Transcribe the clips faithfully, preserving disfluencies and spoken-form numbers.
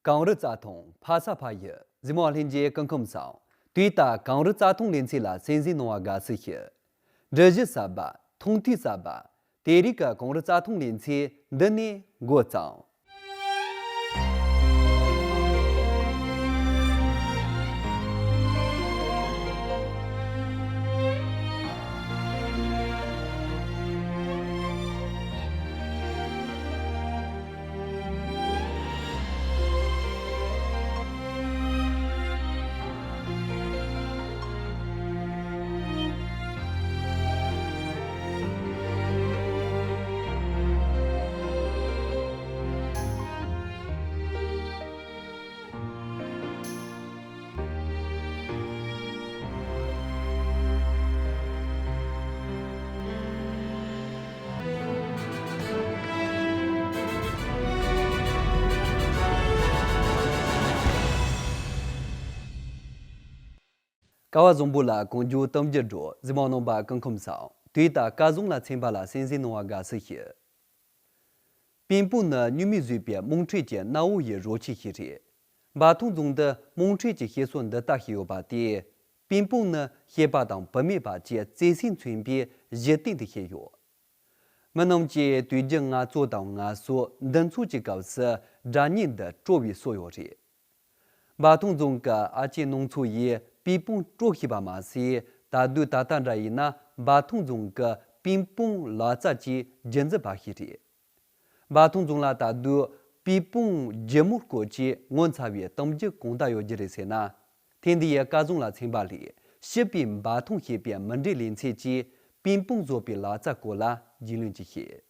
གངས་རི་རྩྭ་ཐང་ཕ་ས་ཕ་ཡུལ། གཟིགས་མོ་བ་ལྷན་རྒྱས་སྐུ་ཁམས་བཟང་། དུས་ད་གངས་རི་རྩྭ་ཐང་ལེ་ཚན་ལ་གསན་གཟིགས་གནང་བར་དགའ་བསུ་ཞུ། འབྲི་གཞི་གསར་པ། ཐུང་ཐུང་གསར་པ། དེ་རིང་གི་གངས་རི་རྩྭ་ཐང་ལེ་ཚན་འདི་ནས་འགོ་བརྩམས། ཀ་བ་བཟང་པོ་ལ་གང་བྱུང་གཏམ་རྒྱུད་འགྲོ། གཟིགས་མོ་རྣམ་པ་སྐུ་ཁམས་བཟང་། དུས་ད་སྐལ་བཟང་ལ་ཚན་པ་ལ་གསན་གཟིགས་གནང་བར་དགའ་བསུ་ཞུ། པིན་པོང་ནི་སྨྱུག་མས་བཟོས་པའི་དམངས་ཁྲོད་ཀྱི་གནའ་བོ་ཡི་རོལ་ཆས་ཤིག་རེད། འབའ་ཐང་རྫོང་འདི་དམངས་ཁྲོད་ཀྱི་བཤད་སྲོལ་འདི་ལྟ་ཞིག་ཡོད་པ་སྟེ། པིན་པོང་ནི་བཤད་པ་དང་བུད་མེད་བར་གྱི་བརྩེ་སེམས་མཚོན་པའི་གཞི་རྟེན་དུ་བཤད་ཡོད། མི་རྣམས་ཀྱིས་དུས་རྒྱུན་ངལ་རྩོལ་དང་ངལ་གསོ་འདུ་འཛོམས་ཀྱི་སྐབས་སུ་སྒྲ་སྙན་འདི་དཀྲོལ་བའི་སྲོལ་ཡོད་རེད། འབའ་ཐང་རྫོང་གི་ཨ་ཅེ་ནང་ཚོ་ཡིས་པིན་པོང་དཀྲོལ་ཤེས་པ་མ་ཟད། ད་དུང་ད་ལྟ་འདྲ་ཡིན་ན་འབའ་ཐང་རྫོང་གི་པིན་པོང་ལག་རྩལ་གྱི་རྒྱུན་འཛིན་པ་ཞིག་རེད། འབའ་ཐང་རྫོང་ལ་ད་དུང་པིན་པོང་ལྗིད་མོ་སྐོར་གྱི་ངོ་མཚར་བའི་གཏམ་རྒྱུད་གང་ལྟར་ཡོད་རྒྱུ་རེད་ཟེར་ན། ཐེངས་འདིའི་སྐལ་བཟང་ལ་ཚན་པ་ལས་ཤི་བའི་འབའ་ཐང་ཞེས་པའི་མུ་འབྲེལ་ལེ་ཚན་གྱིས་པིན་པོང་བཟོ་པའི་ལག་རྩལ་སྐོར་ལ་རྒྱུས་ལོན་ཅིག་བྱེད།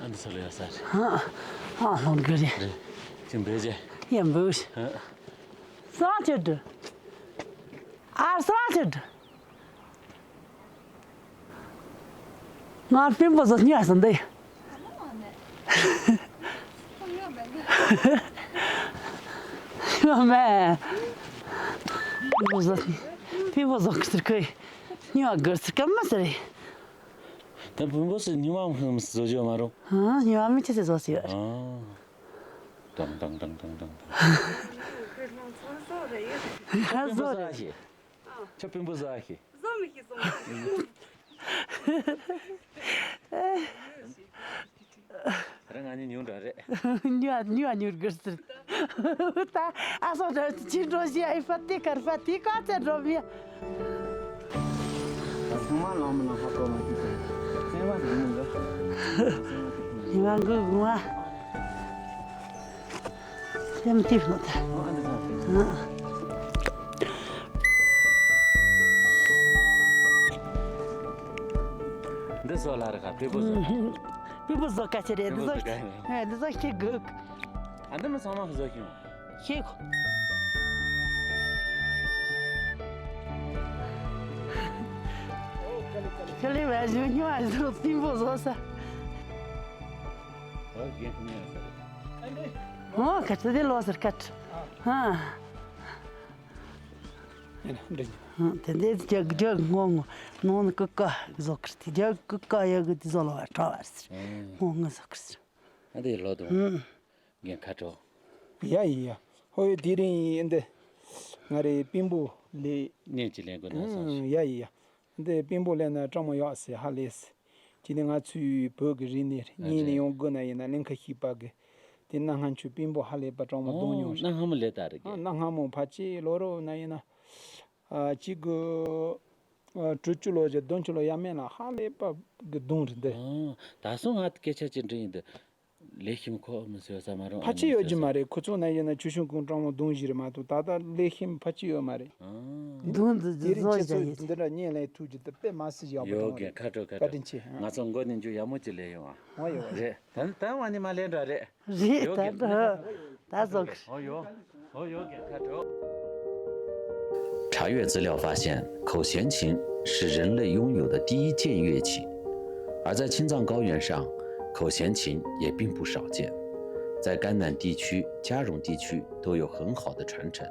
ཨ་འདི་ཚོ་ལ་ཡོད་ས་རེད། ཨ་ཨ་ལོང་གི་རེད། རེད། ཅི་འབོད་ཅེ། ཡ་འབོད། ཨ། ས་ཆེ་དུ། ཨ་ས་ཆེ་དུ། ང་པིན་པོ་བཟོ་ཉག་སོང་འདི། ཡོད་མེད། པིན་པོ་བཟོ། པིན་པོ་བཟོ་གི་ཟེར་གི། ཉོ་དགོས་ཟེར་གི་མ་ཟེར། ད་པིན་པོ་སི་ཉི་མ་མི་བཟོ་རྒྱུ་མ་རུང་། ཨ་ཉི་མ་མི་ཆེ་སེ་བཟོ་ཟེར། ཨ། དང་དང་དང་དང་དང་དང་། ཁ་བཟོ་རེད། ཁྱོད་པིན་པོ་བཟོ་ཨ་ཤེས། ཁྱོད་པིན་པོ་བཟོ་ཨ་ཤེས། བཟོ་མི་ཤེས་སོང་། རང་ང་གཉིས་ཉུང་འདྲ་རེད། ཉུ་ཉུ་ཉུར་གིར་ཟེར། ད་ཨ་སོ་འདྲ་ཅི་འགྲོ་ཞེས་ཨི་ཕ་ཏི་ཀར་ཕ་ཏི་ཀ་ཚེ་འགྲོ་མི། ད་ཚང་མ་ལམ་ལ་ཧ་གོ་མ་ཐུབ་ཟེར། ཚེ་མ་དེ་མི་འདུག་ཉི་མ་འགུག་མ། སེམས་གཏིབ་ནོ་ད། འདི་སོ་ལ་ར་ཁ་པི་པོ་སོ། པི་པོ་བཟོ་ཀ་ཆེ་རེད། འདི་བཟོ། ཨེ་འདི་བཟོ་ཤེས་དགོས། ཨ་འདི་མི་ཚང་མ་བཟོ་ཤེས། ཤེས་གོ། ཁ་ལི་བ་ཞུ་ཉོ་ཨ་ཟོ་པི་པོ་བཟོ་ས། ཨོ་གན་ཁུ་ཉོ་ས། ཨོ་ཁ་ཚ་དེ་ལོ་སར་ཁ་ཚ། ཧ། ཨེ་ན་འདྲ་ཉོ། དེ་འདྲའི་རྒྱ་རྒྱ་ངོ་ངོ་ནོ་ནི་ཀུ་ཀ་བཟོ་ཀིར་ཏི་རྒྱ་ཀུ་ཀ་ཡ་གི་དི་བཟོ་ལོ་བ་ཁྲ་བར་སི་ངོ་ངོ་བཟོ་ཀིར་སི། ཨ་དེ་ལོ་དུ་རྒན་ཁ་དྲོ། ཡ་ཡི་ཡ། ཧོ་ཡོ་དེ་རིང་ཡིན་འདི་ང་རེ་པིན་པོ་ལེ། ནས་ཅི་ལེན་དགོས་ན་སོང་ཞིག་ཡ་ཡི་ཡ། འདི་པིན་པོ་ལེན་ན་སྤྲང་མོ་ཡག་སི་ཧ་ལས་སི། ཅི་ནས་ང་ཚོའི་བོད་ཀྱི་རིག་གནས་རེད། ཨ་གཉིས་ནས་རེད། ཡོང་དགོས་ན་ཡིན་ན་ལེན་ཁ་ཤིག་པ་གི། དེ་གནའ་སྔ་ཆོས་པིན་པོ་ཧ་ལས་པ་སྤྲང་མོ་གདོང་ཉོ་ཨོ་རེད། གནའ་སྔ་མོ་ལས་ད་རེད་གི། ཨ་གནའ་སྔ་མོ་ཕལ་ཆེར་ལོ་རོ་ན་ཡིན་ན། ཨ་གཅིག་གི། ཨ་དྲུག་ཅུ་ལོ་བཞི་བདུན་ཅུ་ལོ་ཡ་མེད་ལ་ཧ་ལས་པ་གི་གདོང་རེད་འདི། ཨོ་ད་སོང་ང་སྐད་ཆ་ཅི་འདྲི་ཡིན་འདི། ལེགས་ཤོམ་ཁོ་མི་ཟེར་ས་མ་རུང་ཕལ་ཆེར་ཡོད་ཀྱི་མ་རེད། ཁོ་ཚོ་ན་ཡིན་ན་ཆུ་ཤུང་ཀུན་སྤྲང་མོ་གདོང་བཞི་རེད་མ་གཏོགས་ད་ལྟ་ལེགས་ཤོམ་ཕལ་ཆེར་ཡོད་མ་རེད། ཨང་། གདོང་འདི་དེ་རིང་བཟོ་ཁྱེད་ཚོས་བྱ་ཡིན། འདི་འདྲ་བརྙན་ལེན་ཐུབ་ཀྱི་འདི་དཔེ་མ་སྲིད་ཡག་པོ་ཡོད་བྱུང་བ་གི་རེད། ཁ་དྲོ་ཁ་བཀའ་དྲོ། དྲིན་ཆེ། ང་ཚོ་མགོ་ནས་མཇུག་ཡག་མོ་ཅིག་ལས་ཡོང་ཨ། འོ་ཡོད་རེད། ད་ད་བ་ནི་མ་ལས་འདྲ་རེད། རེད། ཡོད་ད་གི་འདྲ་ད་ཟོ་གི། འོ་ཡོད། 哦，有给他找。查阅资料发现，口弦琴是人类拥有的第一件乐器，而在青藏高原上，口弦琴也并不少见，在甘南地区、加绒地区都有很好的传承。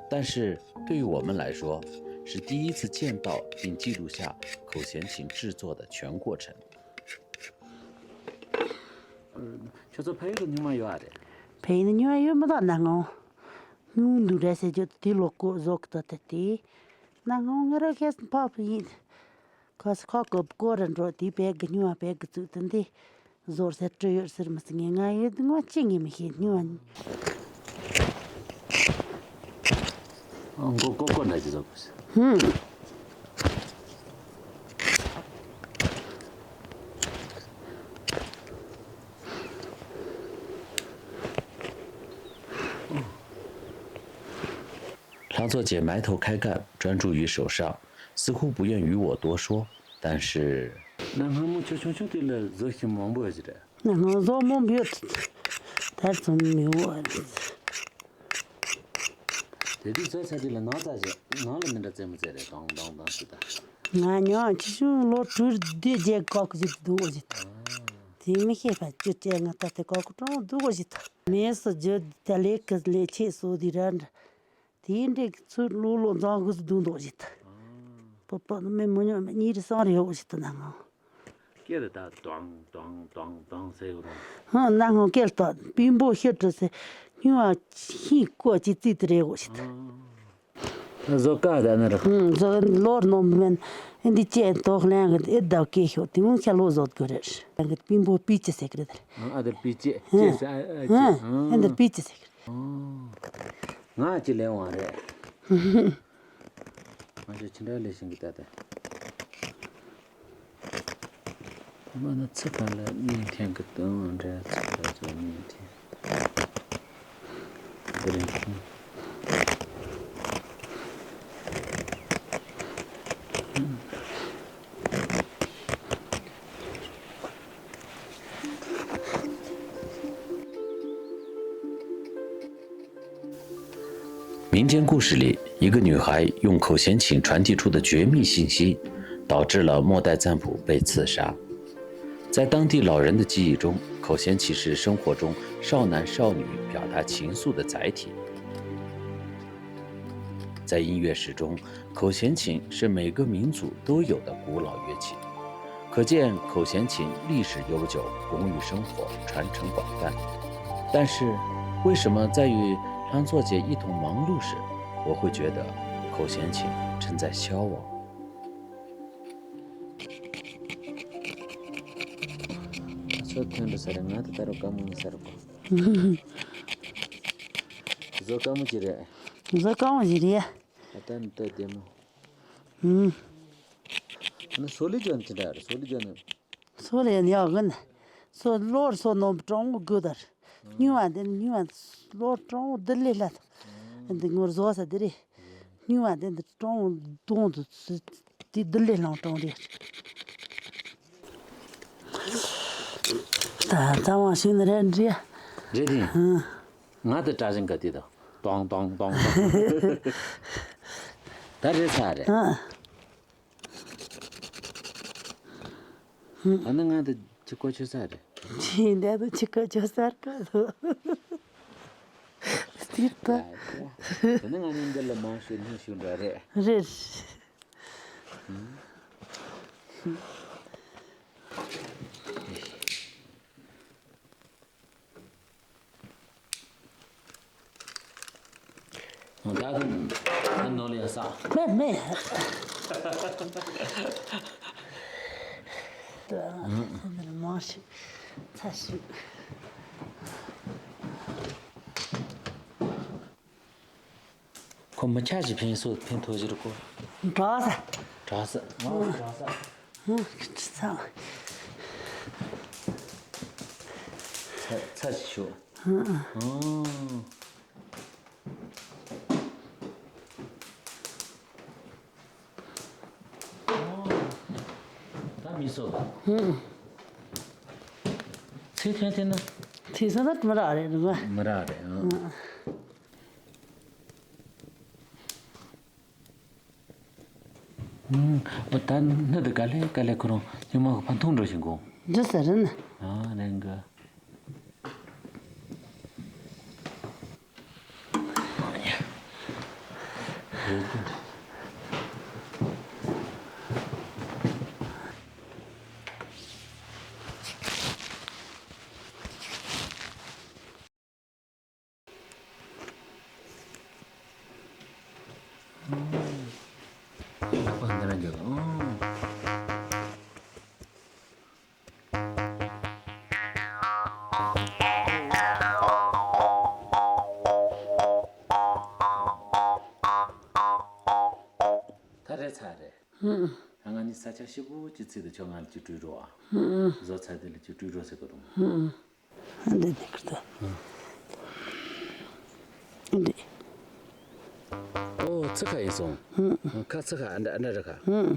但是对于我们来说，是第一次见到并记录下口弦琴制作的全过程。 ཁྱོད་ཚོ་ཕ་ཡུལ་དུ་སྨྱུག་མ་ཡོད་ཨ་རེད། ཕ་ཡུལ་ནས་སྨྱུག་མ་ཡོད་མི་འདུག་ན་ང་། སྨྱུག་འདུག་རེད་ཟེར་རྒྱུ་དེ་ལོ་ཀོ་བཟོ་གི་ད་དེ་དེ། ན་ང་ང་ར་ཁེ་སང་ཕ་ཕ་ཡིན། ཁ་ས་ཁ་ཀོ་ཀོ་ར་འགྲོ་དེ་བེག་གི་སྨྱུག་མ་བེག་གི་བཙུགས་དེ་འདི་བཟོ་ཟེར་སྤྲོད་ཡོད་ཟེར་མི་སྲིད་ངས། ང་ཡོད་དུ་ང་ཅི་ངས་མི་ཤེས་སྨྱུག་མ། ཨ་མགོ་ཀོ་ཀོ་འདྲ་ཅིག་བཟོ་དགོས་ཟེར། ཧུམ། ལྷ་མཚོ་རྒྱལ་埋头开干，专注于手上，似乎不愿与我多说，但是 ན་སྔ་མོ་ཁྱོད་ཆུང་ཆུང་དུས་ལ་བཟོ་ཤེས་མང་པོ་ཡོད་ཀྱི་རེད། ན་སྔ་བཟོ་མང་པོ་ཡོད། དེར་ཚོང་མི་འོ། དེ་དུས་བཟོ་ཚར་དུས་ལ་ནང་ཙག་ཞིག་ནང་ལ་མི་འདྲ་རྩེད་མོ་རྩེ་རེད། ཏང་ཏང་ཏང་ཞིག་ད། ང་ཉོ་ཆུང་ཆུང་ལོ་དྲུག་བདུན་བརྒྱད་ཀོག་ཞིག་འདུག་འོ་ཞིག་ད། དེ་མི་ཤེས་པ་ཅི་བྱས་ང་ད་དེ་ཀོག་ཀོ་ཀྲོང་འདུག་འོ་ཞིག་ད། མེས་སུ་བརྗོད་དེ་ལས་ཀྱི་ལས་ཆེས་སོ་དེ་ར་འདྲ། དེའི་འདྲའི་ཚུར་ལོ་ལོ་འཛང་གི་སུ་འདུག་འདུག་ཞིག་ད། པོ་པོ་མི་མི་ཉོ་མི་གཉིས་རེ་སང་རེ་འོ་ཞིག་ད་ན་ང་། སྐད་ལ་ད་ཏང་ཏང་ཏང་ཏང་ཟེར་གི་རེད། ཧང་ན་ཧང་སྐད་ལ་ད་པིན་པོ་ཤི་དྲི་ཟེར་སྨྱུག་མ་ཤིང་ཀོ་ཅི་ཙི་དེ་རེད་འོ་ཞིག་ད། བཟོ་ཀ་ད་ན་ར། ཧང་བཟོ་ལོར་ནོ་མེན། ཨེ་འདི་ཅེ་ཏོག་ལན་གི་ཨེ་ད་ཀེ་ཤོ་དེ་ངུ་ཁྱ་ལོ་བཟོ་དགོས་རེད། ལན་གི་པིན་པོ་པི་ཅི་ཟེར་གི་རེད། ཨ་ད་པི་ཅི་ཅེ་ཟེར་ཨ་ཨ་ཅེ། ཨེ་འདི་པི་ཅི་ཟེར་གི་རེད། ང་ཅི་ལས་འོང་རེད། ང་ཚོ་ཕྱི་འདྲ་ལས་ཤིང་གི་ད་ལྟ། ཁོ་མ་ན་ཚི་གང་ལ་གཉིས་འཐེན་གི་དོན་འདྲ་ཚི་ག་ཚོ་གཉིས་འཐེན། དེ་རིང་ཁོང་། 民间故事里，一个女孩用口弦琴传递出的绝密信息，导致了末代赞普被刺杀。在当地老人的记忆中，口弦琴是生活中少男少女表达情愫的载体。在音乐史中，口弦琴是每个民族都有的古老乐器。 可见口弦琴历史悠久，融于生活，传承广泛。但是，为什么在与汤作姐一同忙碌时，我会觉得口弦琴正在消亡？ཚོ་ཐོན་འགྲོ་ས་རེད། ང་ད་ལྟ་རུ་དཀའ་མོ་ཡིན་ས་རེད་གོ། བཟོ་དཀའ་མོ་ཅི་རེད། བཟོ་དཀའ་མོ་ཅི་རེད། ད་ལྟ་འདི་བདེ་མོ། ཨུམ། ཨ་ནི་སོ་ལི་ཅོན་ཅི་འདྲ་རེད། སོ་ལི་ཅོན་ནི། སོ་ལི་ཡང་གི་ནི། སོ་ལོར་སོ་ནོམ་གྲོང་བོ་དགོས་དར། སྨྱུང་བ་འདི་ནི་སྨྱུང་བ་ལོར་གྲོང་བོ་བདུད་ལས་ལྷ། འདི་ངོར་བཟོ་ས་འདི་རེད། སྨྱུང་བ་འདི་འདི་གྲོང་བོ་གདོང་དུ་དེ་བདུད་ལས་ལྷང་གྲོང་རེད། ད་ད་བང་ཞིག་ནི་རེད་འདྲི། རེད་དེ། ཧུང་། ང་དང་བཀྲ་ཤིས་དགའ་དེ་དང་ཏོང་ཏོང་ཏོང་ཏོང་། ད་རེད་ཚར་རེད། ཨ། ཨ་ནི་ང་དང་ཁྱི་ཀོ་ཆོད་ཚར་རེད། ཁྱི་འདི་དང་ཁྱི་ཀོ་ཆོད་ཚར་ག་དོ། དེ་ལྟ། ད་ནི་ང་གཉིས་འདི་ལ་མང་ཤོས་སྣུམ་ཤུགས་འདྲ་རེད། རེད། ད་ད་ནོར་ལ་ཡ་ས། མེད་མེད། ད་མང་ཤོས་ཚ་ཤོས། ཁོ་མི་ཆ་ཞིག་ཕན་སོ་ཕན་ཐོགས་ཞིག་རེད་ཁོ། གྲགས་ས། གྲགས་ས། ང་གྲགས་ས། ཧུང་། ཁྱི་ཚང་། ཚ་ཚ་ཞིག་ཤོག་ཧུང་། ཧུང་། ད་མི་སོ། ཧུང་། ཚེ་ཐན་ཐན་ན། ཚེ་ས་ན་མི་རག་རེད་རུང་བ། མི་རག་རེད་ཨང་། ཧུང་། ཨུམ། ཨོ་ད་སྣུམ་དེ་ག་ལེ་ག་ལེ་ཁོ་རང་ཉི་མ་གི་ཕན་ཐོགས་འགྲོ་བཞིན་གོ། འདི་ཟེར་ན། ཨ་ནེ་གི། ད་རེད་ཚར་རེད། ཧུམ། ང་གཉིས་ས་ཆ་ཞིབ་པོ་ཅིག་བརྩིས་ཏེ་ཁྱོད་ང་ལ་ཅིག་སྤྲོད་རོགས་ཨ། ཧུམ། བཟོ་ཚར་དེ་ལ་ཅིག་སྤྲོད་རོགས་ཟེར་གི་འདུག་ཧུམ། འདི་འདི་ཁུར་ཏོ། འདི། ཨོ་ཚི་ཁ་ཡིན་སོང་། ཧུམ། ཁ་ཚི་ཁ་ཨ་འདྲ་ཨ་འདྲ་ར་ཁ། ཧུམ།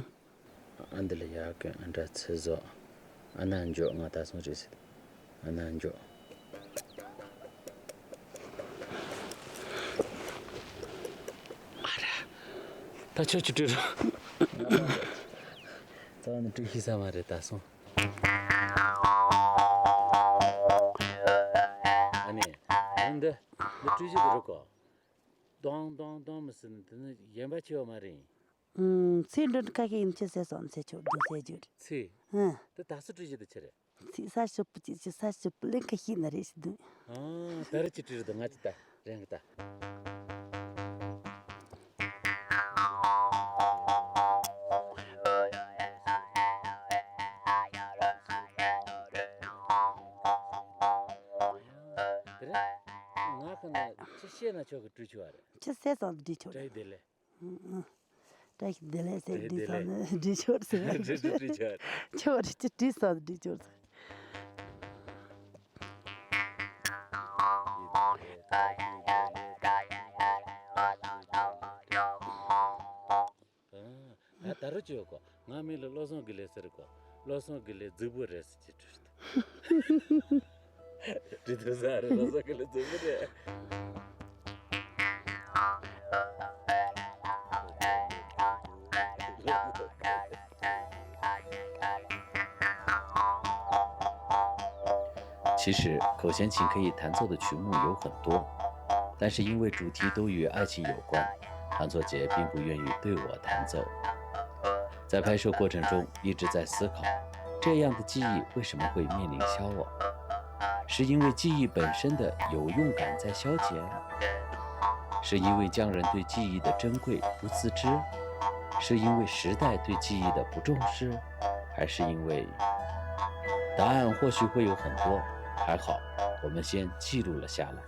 ཨ་འདི་ལ་ཡག་གི་ཨ་འདྲ་ཚི་བཟོ། ཨ་ན་འཇོག་ང་ད་སོང་རེད་ཟེར། ཨ་ན་འཇོག་མ་རེད། ད་ཁྱོད་ཀྱིས་སྤྲོད་རོགས། རྩ་བ་ནས་སྤྲོད་ཤེས་ས་མ་རེད་ད་སོང་། ཨ་ནི། འོན་ཏེ། འདི་སྤྲོད་བྱེད་ཀྱི་རེད་གོ། ཏོང་ཏོང་ཏོང་མི་སྲིད་ནི་དེ་ནི་གཞན་པ་ཆེ་བ་མ་རེད། ཨུམ། ཚེ་འདྲ་ཁ་ཤས་ཡིན་ཆེ་ཟེར་སོང་ཚེ་ཆོག་འདུག་ཟེར་རྒྱུ་རེད། ཚེ། ཧུམ། དེ་ད་སུ་སྤྲོད་བྱེད་དུ་ཆེ་རེད། ཚིག་ས་ཞིབ་པོ་ཅིག་ཅིག་ས་ཞིབ་པོ་ལེན་ཁ་ཤས་ན་རེ་ཞིག་འདུག་ཨ། ད་རེ་ཅི་བྲིས་རེད་འདུག་ང་ཅི་ལྟ་རེང་གི་ལྟ། དེ་རེད། ང་ཁ་ན་ཅི་བཤད་ན་ཆོག་གི་བྲིས་ཆོག་ཨ་རེད། ཅི་ཟེར་ཙང་བྲིས་ཆོག་རེད། བཀྲ་ཤིས་བདེ་ལེགས། བཀྲ་ཤིས་བདེ་ལེགས་ཟེར་བྲིས་ཚར་ན་འགྲིག་ཆོག་ཟེར། འགྲིག་ཆོག་ཟེར། ཆོག་རེད་ཅི་བྲིས་ཚར་ན་འགྲིག་ཆོག་ཟེར། ད་རུ་བཅོས་གོ། ང་མིང་ལ་བློ་བཟང་དགེ་ལེགས་ཟེར་གོ། བློ་བཟང་དགེ་ལེགས་རྫིག་པོ་རེད་ཟེར་གྱི་བྲིས་ཏེ། བྲིས་ཏེ་ཟ་རེད་བློ་བཟང་དགེ་ལེགས་རྫིག་པོ་རེད།其实，口弦琴可以弹奏的曲目有很多，但是因为主题都与爱情有关，弹奏姐并不愿意对我弹奏。在拍摄过程中，一直在思考，这样的记忆为什么会面临消亡？是因为记忆本身的有用感在消减？是因为匠人对记忆的珍贵不自知？是因为时代对记忆的不重视？还是因为……答案或许会有很多，还好，我们先记录了下来。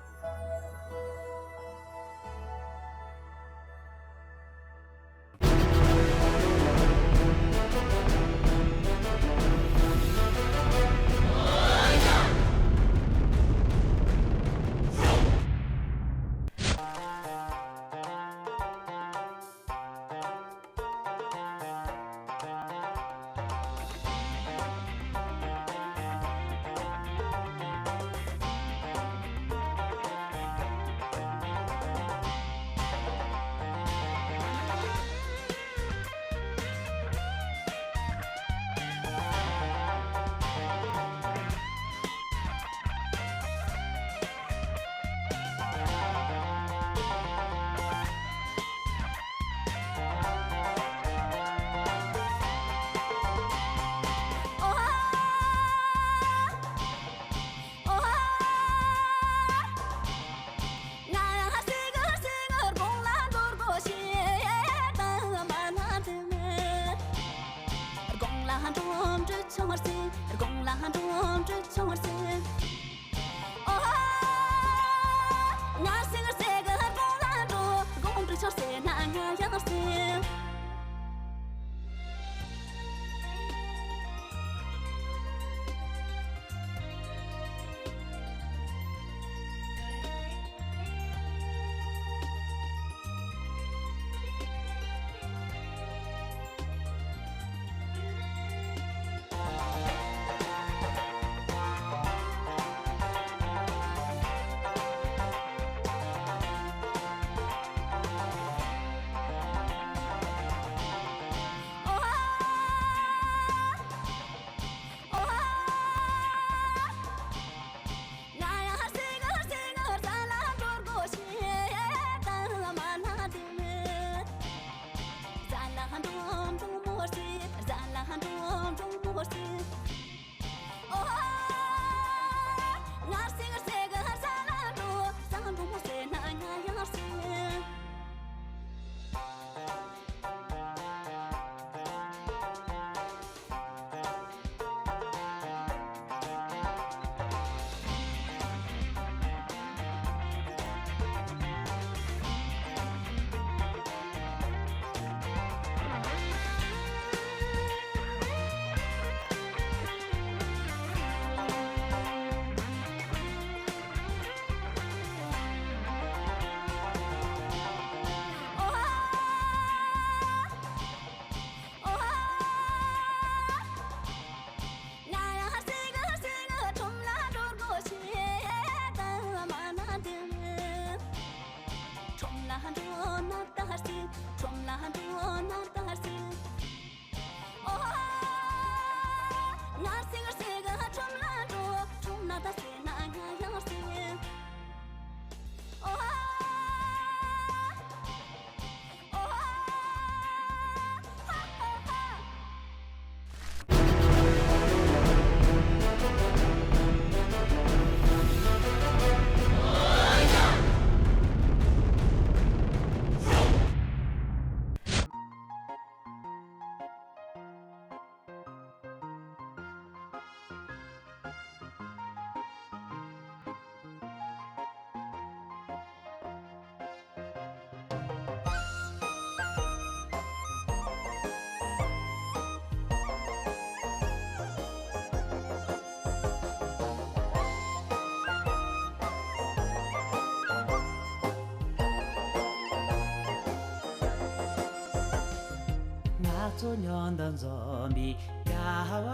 ཚོ་མྱང་འདབ་འཛོམས་པའི་དགའ་བ་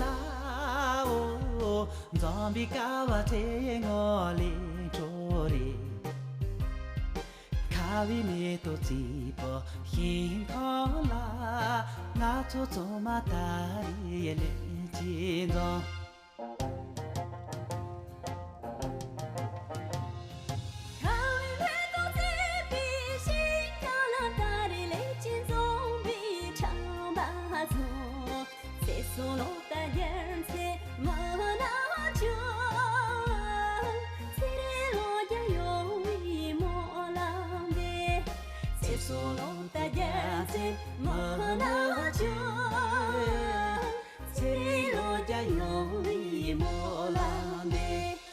ལ། འོ། འཛོམས་པའི་དགའ་བ་ཚེ་སྔོན་ལས་འཕྲོ་རེད། ཁ་བའི་མེ་ཏོག་རྩིས་པའི་ཤིང་ཁང་ལ། ང་ཚོ་ཚང་མ་ད་རེས་ལེགས་སྐྱེས་འཛོམས། ཁ་བའི་མེ་ཏོག་རྩིས་པའི་ཤིང་ཁང་ལ། ད་རེས་ལེགས་སྐྱེས་འཛོམས་པའི་ཁྲམ་པ་ཚོ། ཚེ་སྲོག་ལོ་ཟླ་བརྒྱར་འཚོས་མི་ནག་ཅོ། ཚེ་རིང་ལོ་བརྒྱ་ཡོང་བའི་སྨོན་ལམ་འདེབས། ཚེ་སྲོག་ལོ་ཟླ་བརྒྱར་འཚོས་མི་ནག་ཅོ། ཚེ་རིང་ལོ་བརྒྱ་ཡོང་བའི་སྨོན་ལམ་འདེབས།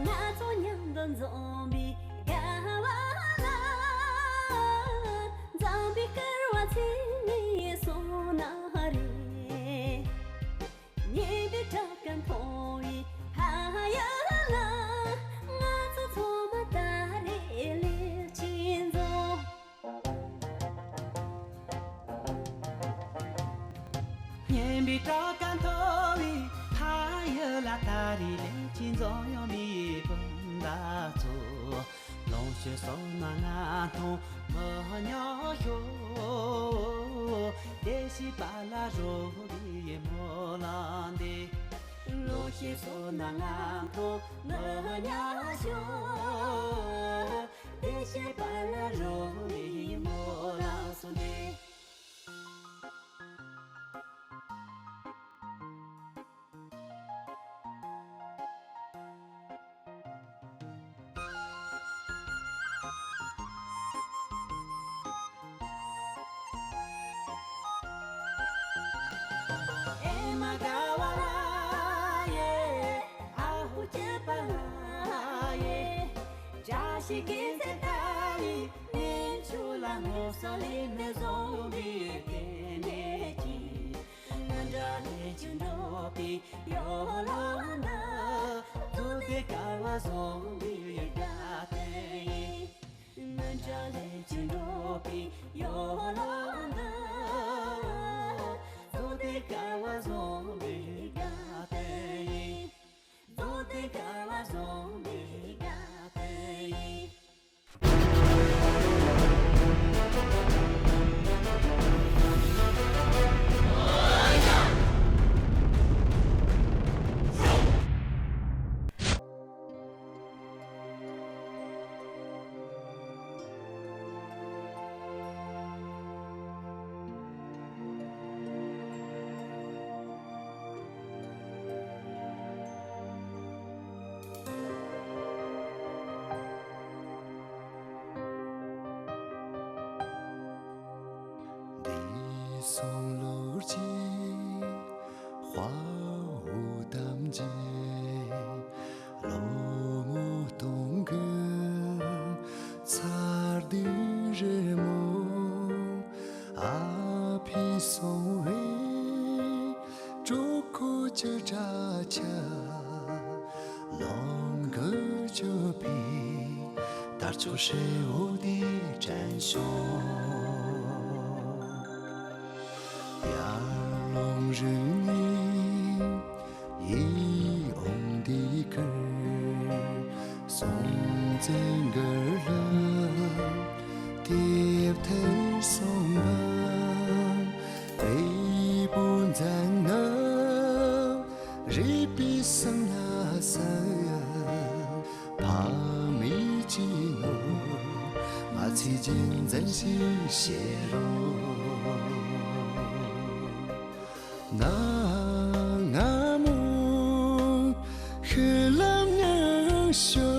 ང་ཚོ་མཉམ་དུ་འཛོམས་པའི་དགའ་བ་ལ། འཛོམས་པའི་སྐལ་བ་ཚེ་ནས་སོང་ན་རེ། སྙན་པའི་སྐྲ་དཀར་མཐོ་བའི་ཕ་ཡུལ་ལ། ང་ཚོ་ཚང་མ་ད་རེས་ལེགས་སྐྱེས་འཛོམས། སྙན་པའི་སྐྲ་དཀར་མཐོ་བའི་ཕ་ཡུལ་ལ། ད་རེས་ལེགས་སྐྱེས་འཛོམས་ཡོང་བའི་སྤུན་ཟླ་ཚོ། ལོངས་སྤྱོད་སོགས་ནང་ང་མཐོང་མི་ཉག་ཤོག་བདེ་སྐྱིད་པ་ལ་རོལ་བའི་སྨོན་ལམ་འདེབས། ལོངས་སྤྱོད་སོགས་ནང་ང་མཐོང་མི་ཉག་ཤོག་བདེ་སྐྱིད་པ་ལ་རོལ་བའི་སྨོན་ལམ་འདེབས། ཨེ་མ་དགའ་བ་ལ་ཡེ། ཨ་ཧུ་སྐྱིད་པ་ལ་ཡེ། བཀྲ་ཤིས་རྒྱལ་མཚན་ལྟ་བུའི་གནས་མཆོག་ལ། སྔོན་བསགས་ལས་ནི་བཟང་པོའི་རྟེན་འབྲེལ་གྱིས། སྔོན་གྲོལ་ལས་ཀྱི་འགྲོ་བའི་ཡོ་ལང་འདི། རྫོགས་ལྡན་སྐལ་བ་བཟང་པོའི་དགའ་སྟོན་ཡིན། སྔོན་གྲོལ་ལས་ཀྱི་འགྲོ་བའི་ཡོ་ལང་འདི། རྫོགས་ལྡན་སྐལ་བ་བཟང་པོའི་དགའ་སྟོན་ཡིན། རྫོགས་ལྡན་སྐལ་བ་བཟང་པོའི་དགའ་སྟོན་ཡིན། འདས་སོང་ལོ་གཅིག་དཔའ་བོ་ཐམས་ཅད། ལོ་ངོ་སྟོང་གི་ཚར་དུས་རི་མོ། ཨ་ཕའི་གསང་བའི་གྲོགས་ཁོ་ཅི་དྲག་ཆ། ལོང་གི་ཅོ་པའི་དར་ལྕོག་ཧྲིལ་བོ་དེ་དྲན་བྱུང་། ཡར་ཀླུང་རི་ནས་ཡིད་འོང་འདི་ཁར། སྲོང་བཙན་སྒར་ལ་དེབ་ཐེར་སོང་བ། དེ་བོ་མཛད་ན་རིག་པའི་སེམས་ལ་གསལ། ཕ་མེས་ཀྱི་ནོར་མ་ཚིག་རྒྱུན་འཛིན་ཞིག་བྱེད་རོགས། ན་ང་མོ་ཤི་ལམ་ནས་ཤོ།